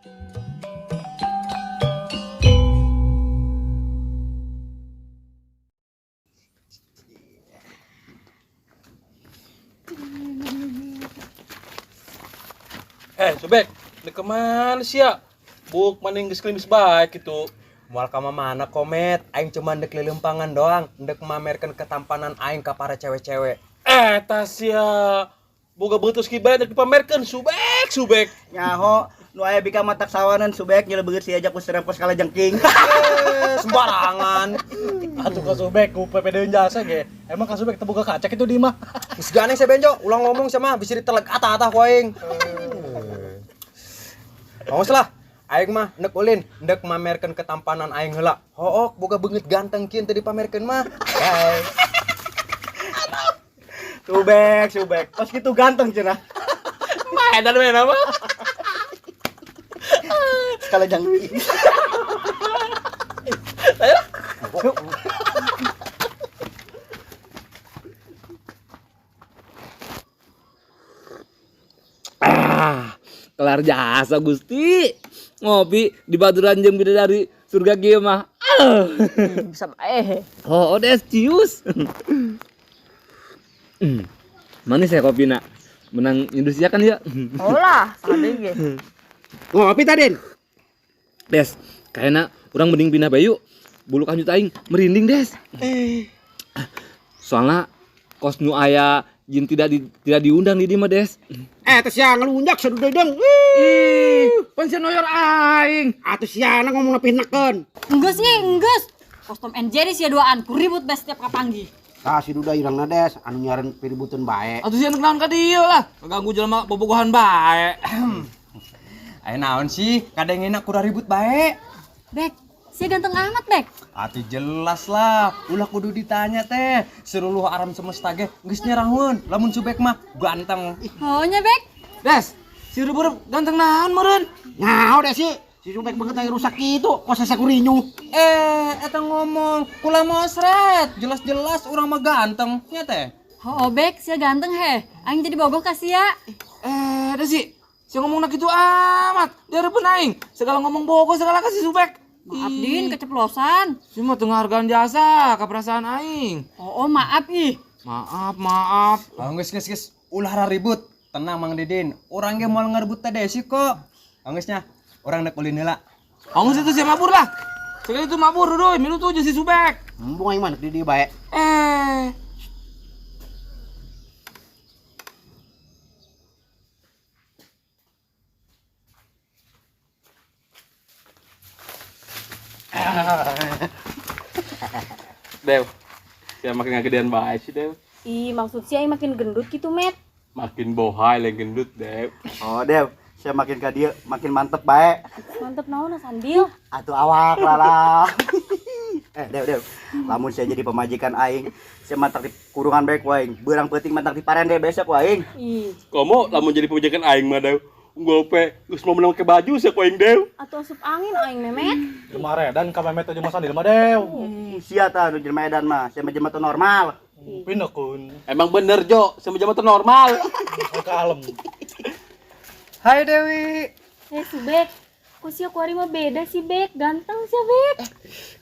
Eh, Subek, ini kemana sih ya? Buk, mana yang geus klimis baik gitu. Moal ka mana komet, aing cuma ndek lelempangan doang, ndek mamerkeun ketampanan aing ka para cewek-cewek. Eh, tasya. Boga beutus kibae ndek dipamerkeun, Subek, Subek. Nyaho, nu aya bika matak sawanan Subek nyelebeut si aja ku serempos kala jengking. Eh, sembarangan. Atuh ka Subek ku PPD jasa ge. Emang ka Subek teu boga kaca kitu di mah. Geus ganeng saya Benjo, ulang ngomong sama bisa diteleg atah-atah ku aing. Awas lah, aing mah ndek ulin, ndek mamerkeun ketampanan aing heula. Hook boga beungeut ganteng kieu teu dipamerkeun mah. Bye. Subek, Subek. Kos kitu ganteng cenah. Medan men apa? Sekala jengking. Ah, kelar jasa Gusti. Ngopi di baturan jeung bidadari surga kieu mah. Ah. Bisa bae. Oh, des cius. Manis ya kopina. Menang Indonesia kan ya? Oh lah, sade ge. Ngopi tadin. Des, kayaknya orang mending pindah bae yuk. Bulu kanjut aing merinding, Des. Soalnya kos nu aya jin tidak diundang di dieu mah, Des. Eh, terus ya ngelunjak sadudedeng. Ih, pan sia noyor aing. Atuh sia ngomong lebih neken. Enggeus ih, enggeus. Kos Tom and Jerry sia duaan, ku ribut bae setiap kapanggih. Tah si Duda irangna Des, anu nyaran piributeun bae. Atuh sia naon ka dieu lah. Ngaganggu jelema bobogohan bae. Aya naon sih, kadengena kurang ribut bae. Bek, sia ganteng amat, Bek. Atuh jelas lah, ulah kudu ditanya teh. Seluruh alam semesta ge geus nyerahun, lamun Subek mah ganteng. Oh nya, Bek. Des, si Ruburup ganteng naon meureun? Nyaho Des sih, si Subek banget yang rusak kitu, kos sesa kurinyu. Eh, eta ngomong, kula mosret. Jelas-jelas urang mah ganteng, nya teh. Oh, Bek, sia ganteng heh. Aing jadi bogoh ka sia. Eh, Desi, sia ngomong kitu amat. Dihareupeun aing, segala ngomong bogoh segala ka si Subek. Maaf Din, keceplosan. Si mah teu ngahargaan jasa ka perasaan aing. Oh, maaf ih. Maaf, maaf. Oh, geus geus geus, ulah ribut. Tenang Mang Didin, urang ge moal ngarebut teh Desi kok. Geus nya, urang nek ulin heula. Ongos itu sia mabur lah. Sekali itu mabur duduy, milu tuh jeung si Subek. Embung aing mah di dieu bae. Eh. Dew, sia makin ngagedean bae sih, Dew. Ih, maksud sia aing makin gendut gitu, Met. Makin bohai lain gendut, Dew. Oh, Dew, saya makin ka dieu makin mantep bae. Mantep naon Sandil? Atuh awak lala. Eh, Dew, Dew. Lamun saya jadi pemajikan aing, saya mantak di kurungan bae ku aing. Beurang peuting mantak di parende besok ku aing. Ih, Komo lamun jadi pemajikan aing mah, Dew. Gope geus mau menang ke baju sia ku aing, Dew. Atuh asup angin aing Memet. Jelema redan ka Memet aja mah Sandil mah Dew. Sia tah nu jelema edan mah, sia mah jelema teu normal. Pinekun. Emang bener, Jo, sia mah jelema teu normal. Kalem. Hai Dewi. Eh, Subek. Kok sia kuari mah beda sih, Bek? Ganteng sia, Bek.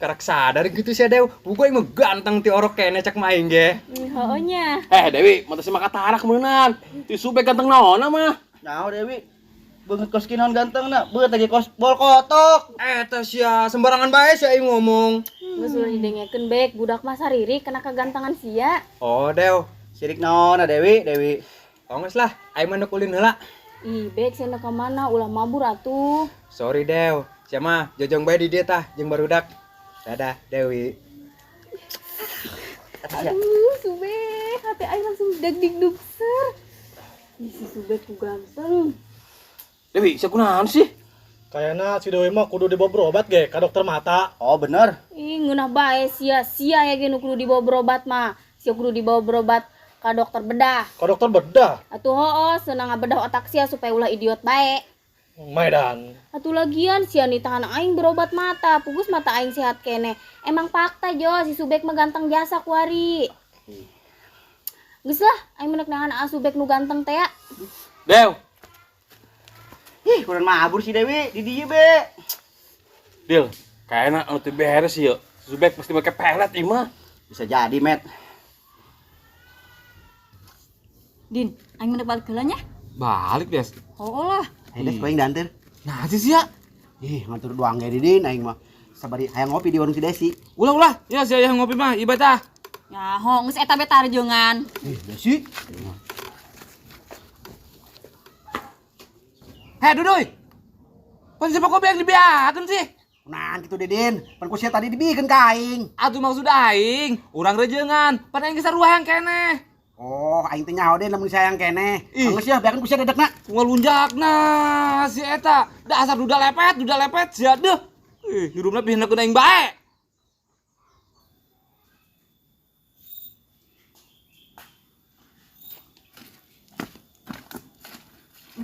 Karak sadar gitu sih Dew. Buku aing mah ganteng ti orok kene cek mah aing ge. Heeh nya. Eh, Dewi, mata si makatarak meunan. Ti Subek ganteng naon mah? Nyaho Dewi. Beungeut kos kieu naon ganteng na, beungeut lagi kos bol kotok. Eta sia sembarangan bae sia aing ngomong. Geus ulah didengekeun, Bek. Budak mah sariri kena kagantengan sia. Oh, Dew. Sirik naon Dewi, Dewi. Oh, geus lah, aing mah ndek ulin heula. Ih, Bek, sia ka mana? Ulah mabur atuh. Sorry, Dew. Sia mah jojong bae di dieu tah jeung barudak. Dadah, Dewi. Aduh, Subek, hati aing langsung dag-dig-dug ser. Ih, si Subek ku ganteng. Dewi, sia kunaon sih? Kayaknya si Dewi mah kudu dibawa berobat ge ka dokter mata. Oh, bener. Ih, ngeunah bae sia, sia ya ge nu kudu dibawa berobat mah. Sia kudu dibawa berobat ka dokter bedah. Ka dokter bedah? Atuh hooh, senang ngabedah otak sia supaya ulah idiot bae. Medan. Atuh lagian sia nih tahan aing berobat mata, pugus mata aing sehat kene. Emang fakta Jo, si Subek mah ganteng jasa kuari. Geus lah, aing menek nangan A Subek nu ganteng teh ya. Dew. Ih, kurang mabur si Dewi di dieu be. Dil, kayaknya anu teu beres ieu. Si Subek pasti make pelet ieu mah. Bisa jadi, Met. Din, aing mendek balik heula nya. Balik, Des. Hooh lah. Ayo Des, ku aing dianter. Nah, sih sia. Ih, ngatur doang ge Didin aing mah. Sabari hayang ngopi di warung si Desi. Ulah-ulah, ya si ayah ngopi mah, iba tah. Nyaho, geus eta be tarjungan. Ih, Desi. Hei, Duduy. Pan siapa kopi yang dibiakeun sih? Nah, gitu Didin. Pan ku sia tadi dibikeun ka aing. Atuh maksud aing, urang rejengan, pan aing geus sarua hayang keneh. Oh, aing teh nyaho Den lamun sayang keneh. Ih. Geus ya, biarkan ku sia dedekna. Ngalunjakna si eta, dasar duda lepet sia deuh. Ih, hirupna pihna aing bae.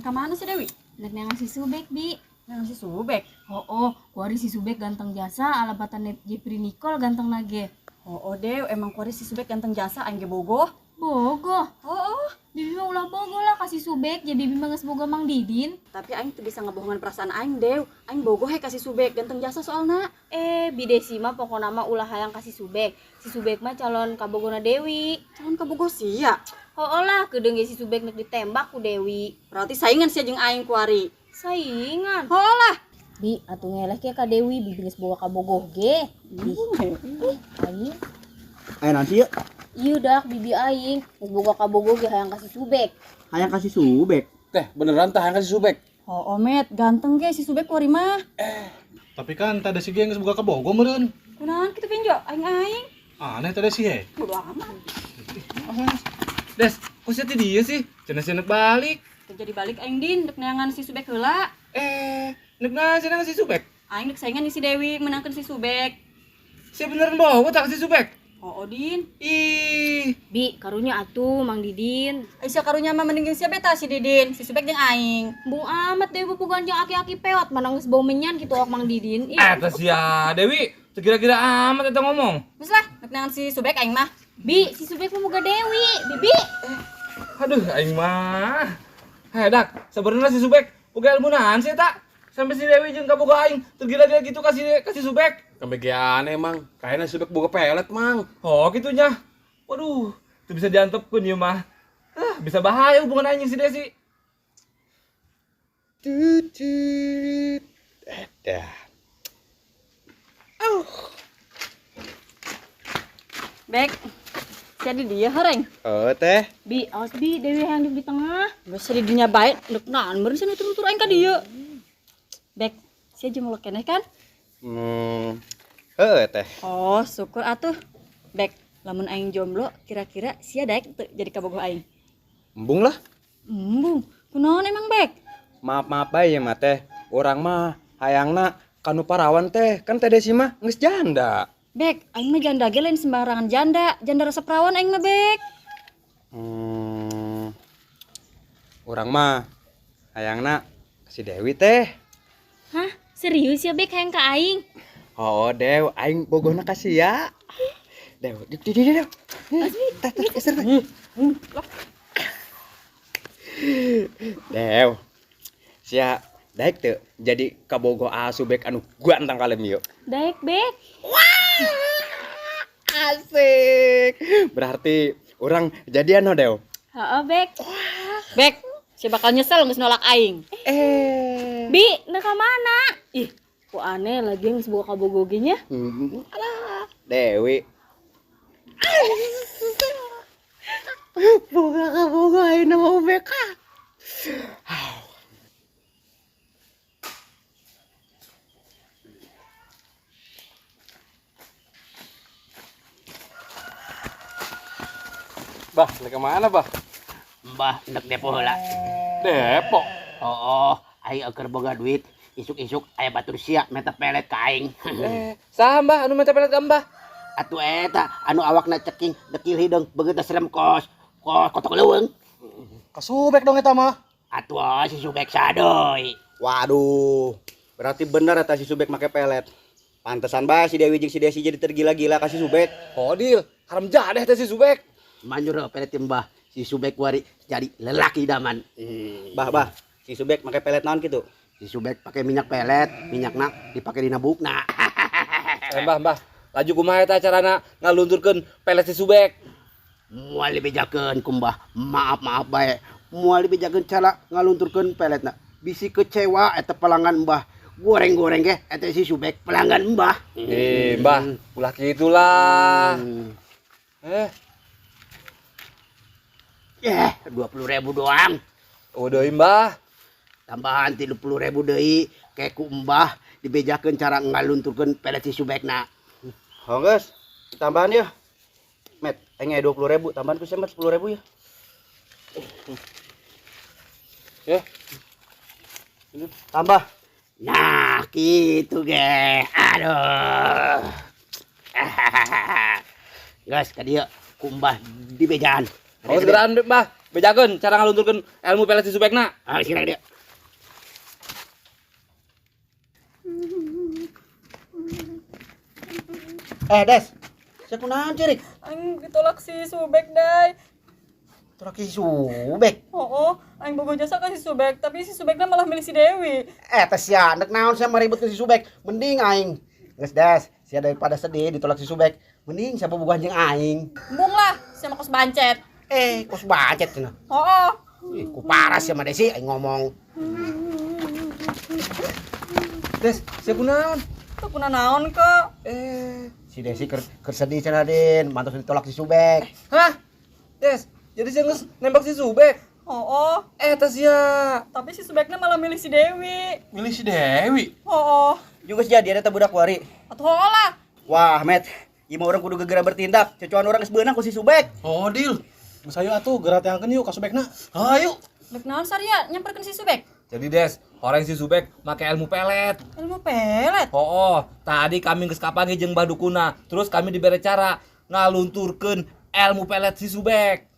Ka mana si Dewi? Nek neangan si Subek, Bi. Neangan si Subek. Oh, kuari si Subek ganteng jasa, alabatan Jeffrey Nicole ganteng nage. Oh, Dew, emang kuari si Subek ganteng jasa aing ge bogoh. Bogoh. Oh, Bibi mah ulah bogoh lah kasih Subek, jadi Bibi mah geus boga Mang Didin. Tapi aing teu bisa ngebohongan perasaan aing, Dew. Aing bogoh he kasih Subek, ganteng jasa soalna. Bi Desi mah pokona mah ulah hayang kasih Subek. Si Subek mah calon kabogona Dewi. Calon kabogoh sia. Oh lah, kedeung ge si Subek nek ditembak ku Dewi. Berarti saingan sia jeung aing kuari. Saingan. Oh lah. Bi, atuh ngeleh ke ka Dewi, Bibi geus boga kabogoh ge. Ih, aing. Aya naon sih ieu? Ieu dak bibi aing geus boga kabogoh ge hayang kasih Subek. Hayang kasih Subek. Teh, beneran tah hayang kasih Subek. Oh, Met, ganteng ge si Subek kuari mah. Tapi kan tadi si ge geus boga kabogoh meureun. Kunaon kitu Pinjo? Aing-aing. Aneh tadi sih he. Bodo amat. Des, kok sia ti dieu sih? Cenah sia nek balik. Teu jadi balik aing Din, dek neangan si Subek heula. Nek naon sia si Subek? Aing dek saingan si Dewi menangkeun si Subek. Sia beneran bogoh tah si Subek? Oh, Din. Ih, Bi, karunya atuh Mang Didin. Aisyah karunya mah mending jeung sia beta si Didin, si Subek jeung aing. Bung amat Dewi bobogohan jeung aki-aki peot, mana geus bau menyan kitu ok Mang Didin. Ih. Eta sia Dewi, teu kira-kira amat eta ngomong. Geus lah, dek neangan si Subek aing mah. Bi, si Subek mah boga Dewi. Bibi. Aduh, aing mah. Hei, dak, sebenarnya si Subek boga ilmu naon sih eta? Sampai si Dewi jeung kaboga aing tergila-gila gitu kasih Subek. Sampai ge aneh, Mang. Kayaknya si Subek boga pelet, Mang. Oh, gitunya. Waduh, itu bisa diantepkeun ieu mah. Ah, bisa bahaya hubungan aing jeung si Desi. Tutut. Dah. Bek. Sia di dieu horeng. Oh, teh. Bi, awas Bi, Dewi hayang di tengah. Geus sia di dinya bae, deuk naon meureun sia nutur-nutur aing ka dieu. Bek, sia jeung keneh kan? Heuh teh. Oh, syukur atuh. Bek, lamun aing jomblo, kira-kira sia daek teu jadi kabogoh aing? Embung lah. Embung. Kunaon emang, Bek? Maaf-maaf bae ya mah teh. Urang mah hayangna kanu parawan teh, kan teh Desi mah geus janda. Bek, aing mah janda ge lain sembarangan janda, janda resep perawan aing mah, Bek. Urang mah hayangna si Dewi teh. Hah? Serius ya Bek hayang ka aing? Oh, Dew, aing bogohna ka sia. Dew, di di di Dew. Teh, teh, geser teh. Dew. Sia daek teu jadi kabogoh A Subek anu ganteng kalem ieu. Daek, Bek. Wah! Asik. Berarti urang jadian ho, Dew. Heeh, Bek. Bek, sia bakal nyesel geus nolak aing. Bi, nek ka mana? Ih, kok aneh lagi geus boga kabogoh ge nya. Alah, Dewi. Boga kabogoh ayeuna mah UBK. Bah, nek ka mana, Bah? Mbah, nek depo heula. Depok. Oh, aing keur boga duit. Isuk-isuk aya batur sia menta pelet ka aing. Saha Mbah anu menta pelet ka Mbah? Atuh eta anu awakna ceking dekil hideung beungeutna serem kos kos kotok leuweung. Ka Subek dong eta mah. Atuh si Subek sadoy. Waduh, berarti bener eta si Subek make pelet. Pantesan bae si Dewi jeung si Desi jadi tergila-gila ka si Subek. Oh, Dil, haram jadah teh si Subek. Manjur pelet Mbah, si Subek wari jadi lelaki idaman. Bah, bah, si Si Subek make pelet naon kitu? Si Subek pakai minyak pelet, minyakna dipake dina buukna. Mbah, laju kumaha eta carana ngalunturkeun pelet si Subek? Moal dibejakeun ku Mbah, maaf-maaf bae. Moal dibejakeun cara ngalunturkeun peletna. Bisi kecewa eta pelanggan Mbah. Goreng-goreng ge eta si Subek pelanggan Mbah. Mbah, ulah kitulah. 20.000 doang. Oh deui Mbah. Tambahan 30.000 deui ke ku Mbah dibejakeun cara ngalunturkeun pelet si Subekna. Oh geus, tambahan ya. Met, aing aya 20.000, tambahan ku sia 10.000 ya. Ya. Tambah. Nah, gitu ge. Aduh. Geus ka dieu ku Mbah dibejaan. Oh, segeraan Mbah, bejakeun cara ngalunturkeun ilmu pelet si Subekna. Ah, sira ka dieu. Des. Sia kunaon cirik? Aing ditolak si Subek, Day. Ditolak si Subek. Oh, aing bogoh jasa ka si Subek, tapi si Subekna malah milih si Dewi. Teh sia, nek naon sia maribut ke si Subek? Mending aing. Geus Des, sia daripada sedih ditolak si Subek, mending sia bobogohan jeung aing. Embung lah, sia mah kos bancet. Kos bancet cenah. Heeh. Ih, ku parah sia mah Desi aing ngomong. Des, sia kunaon? Teu kunaon kok. Si Desi keur sedih cenah Din, mantos ditolak si Subek. Hah? Des, jadi sia geus nembak si Subek? Oh. Teh sia. Tapi si Subekna malah milih si Dewi. Milih si Dewi? Oh. Juga jadi ada budak wari. Atuh hooh lah. Wah, Met, ieu mah urang kudu gegera bertindak. Cucuan urang geus beunang ku si Subek. Oh, deal. Geus hayu atuh geura teangkeun yuk ka Subekna. Hayu. Dek naon saria nyamperkeun si Subek? Jadi Des, orang si Subek make ilmu pelet. Ilmu pelet? Oh, tadi kami geus kapanggih jeung Mbah Dukuna. Terus kami dibere cara ngalunturkeun ilmu pelet si Subek.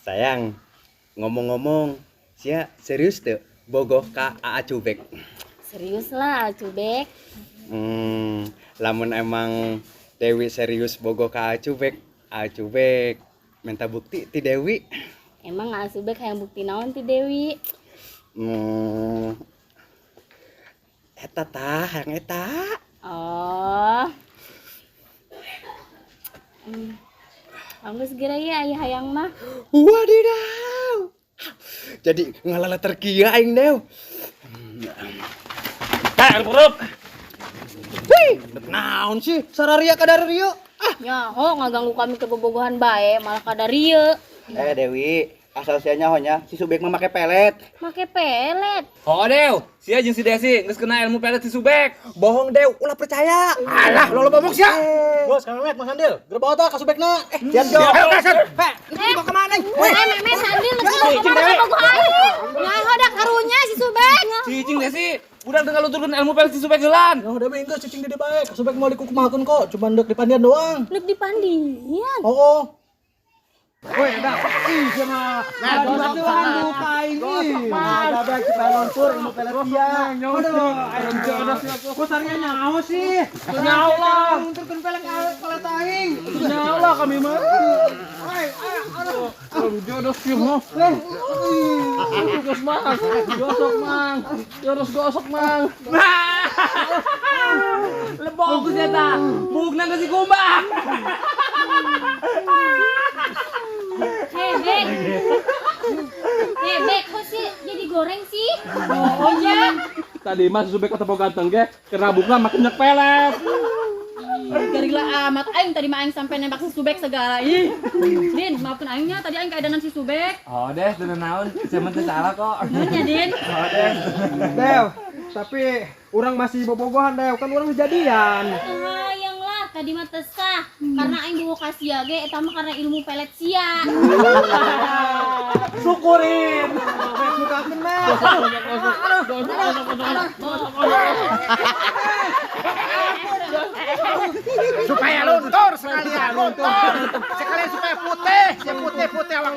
Sayang, ngomong-ngomong, sia serius teu bogoh ka Aa Cubek? Serius lah Aa Cubek. Lamun emang Dewi serius bogoh ka Aa Cubek, Aa Cubek minta bukti ti Dewi. Emang Aa Subek hayang bukti naon ti Dewi? Eta tah, hayang eta. Oh. Anggus geura ye aya hayang mah. Wadidaw. Jadi ngalaleter kieu aing Dew. Tah, kurup. Wih, naon sih sararia ka darieu? Ah, nyaho ngaganggu kami ke bobogohan bae, malah ka darieu. Dewi, asal sia nyaho nya, si Subek mah make pelet. Make pelet. Oh, Dew, sia jeung si Desi geus kena ilmu pelet si Subek. Bohong Dew, ulah percaya. Alah, lo bohong sia. Bos, kami Met, Mas Andil, geura bawa tah ka Subekna. Siap, Jo. Ayo, kasar. Dibawa ka mana? Memet Andil geus dibawa ka mana bogoh aing? Nyaho da karunya si Subek. Cicing Desi, budak teu ngalunturkeun ilmu pelet si Subek heulan. Nyaho Dewi geus cicing di dieu bae, ka Subek moal dikukumahakeun kok, cuma deuk dipandian doang. Deuk dipandian. Oh. Woi, dah. Ih, sia mah. Batuan buka aing. Ada bae supaya luntur ilmu pelet dia. Aduh, aing kok saria nyaho sih? Nyaho lah. Lunturkeun pelet pelet aing. Nyaho lah kami mah. Woi, aduh. Jodos sih mah. Gosok mang, gosok mang, jodos gosok mang. Lebok ku sia tah. Buukna geus dikumbah. Bek. Bek, kok sih jadi goreng sih? Oh ya. Tadi mah si Subek kata ganteng ge, kena buukna make minyak pelet. Garila amat aing tadi mah aing sampai nembak si Subek segala. Ih. Din, maafkan aingnya tadi aing keadanan si Subek. Oh, Des, teu naon, sia mah teu salah kok. Nuhun nya, Din. Oh, Des. Dew, tapi urang masih bobogohan Dew, kan urang kejadian. Hayang lah, tadi mah teu sah. Karena aing bogoh ka sia ge eta mah karena ilmu pelet sia. Syukurin. Bukakeun mah. Supaya luntur sekalian, luntur. Sekalian supaya putih, si putih-putih awak.